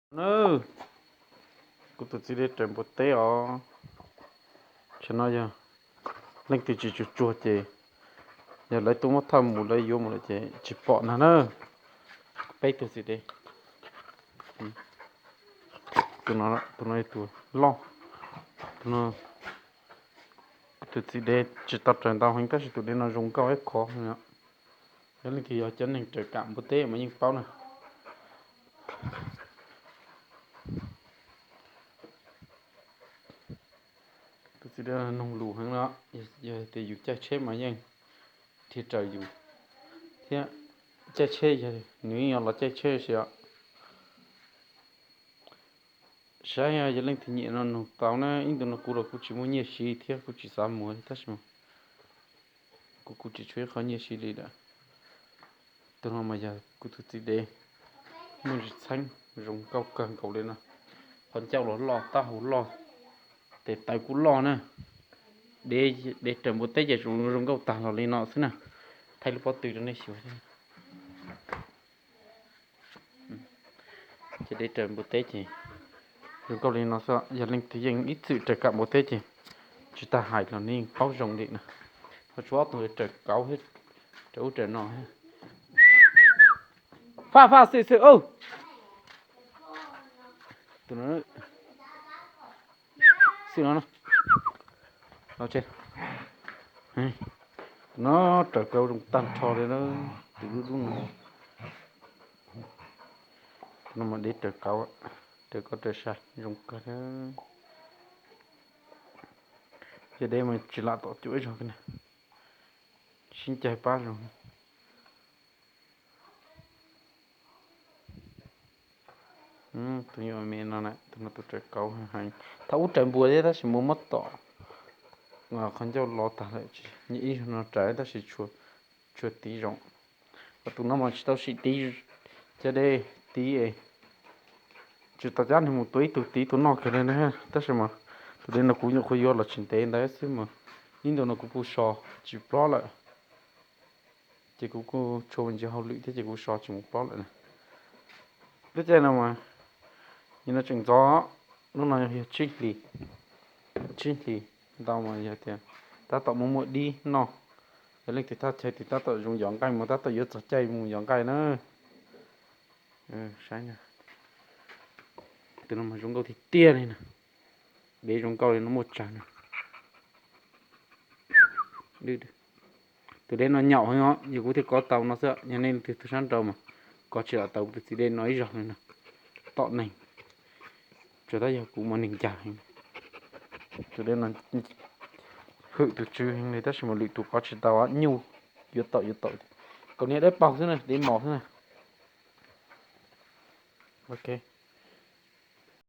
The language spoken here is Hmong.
Na, kuv tus txiv dej raws npua teb os. Tsam no yog leej twg tsis tsuag tsuag ces yog lawv tuaj muab thauj mus lawv yuav mus lawm ces tsis pom na na. Peb tug txiv dej, tus no, tus no tus loj, tus no, kuv tus txiv dej tsis tau raws ntau heev tab sis tus dej no zoo nkauj ib qho. Yog leej twg yog cov neeg raws kam npua teb mas yeej paub na. Tus txiv dej noog lus heev no, yog tias yus caij tsheb mas yeej dhia raws yus, thiab caij tsheb yog nws yeej yuav los caij tsheb si os. Saib yog leej twg nyiam no nug tau na, ib ntu no kuv los kuv tsis muaj nyiaj siv thiab kuv tsis xav muag li tab sis mas kuv kuv tsis tshuav ib qho nyiaj siv li lawm. Tus no mas yog kuv tus txiv dej, muaj tsis txheeb, zoo nkauj kawg nkaus li no. Qhov ncauj los loj, taub hau loj, tes taw kuj loj na. Dej raws npua teb ces zoo nkauj tag los li no xwb na. Thaij lub pob tw rau nej xyuas. Ces dej raws npua teb ces zoo nkauj li no xwb. Yog leej twg yeej ib txwm raws kam npua teb ces tsis tas hais los nej yeej paub zoo li na. Ho tshuav ob tug raws kauv, raws ub raws no. Faj faj xwm xwm. Tus no, xwm no, no raws kauv zoo tag nrho li na. Tus dub dub no, tus no mas dej raws kauv, raws kauv raws sai zoo kawg. Yog dej mas tsis lam tom cuam ib zaug na, sib ncaws pab zoo. Tus me no, tus no tus raws kauv heev, thaum ub raws npua thiab tab sis mus muab tom qhov ncauj los tag lawm, nyiam ib zaug no raws tab sis tshua tiv zoo. Tus no mas tsis tau sim tiv, cov dej tiv, tsis tau cab nws mus tua ib tug tiv tus noj kiag li na. Tab sis mas tus dej no kuv nyuam qhuav yuav los tsis ntev ntawd xwb mas ib ntu no kuv kuj so tsis plob lawm. Ces kuv kuj tshua ntsis hauj lwm thiab ces kuv so tsis mus plob lawm na. Lub caij no mas nim no tseem ntxov, lub no yog tsib hlis, tsib hlis ntau mas yog tias tab tom muaj muaj dib noj. Yog leej twg thaj chaw twg tab tom zoo yov nqaij mas tab tom yuav txog caij mus yov nqaij na. Saib, tus no mas zoo nkauj tiag tiag li na. Dej zoo nkauj li no muaj tsawg na. Tus dej no nyaum heev os, yog kuv thiaj kov tau no xwb, yog nej leej twg tuaj sab nraud mas kov tsis lam tau kuv tus txiv dej no ib zaug li no. Tom neeg, tsuas tab yog kuv mas neeg ncag heev. Tus dej no hwm tus tswv heev li tab sis mas lwm tus kov tsis tau, nyuj yuav tau yuav tau. Kaus niag dawb paug xwb na, dej mos xwb na. Ok.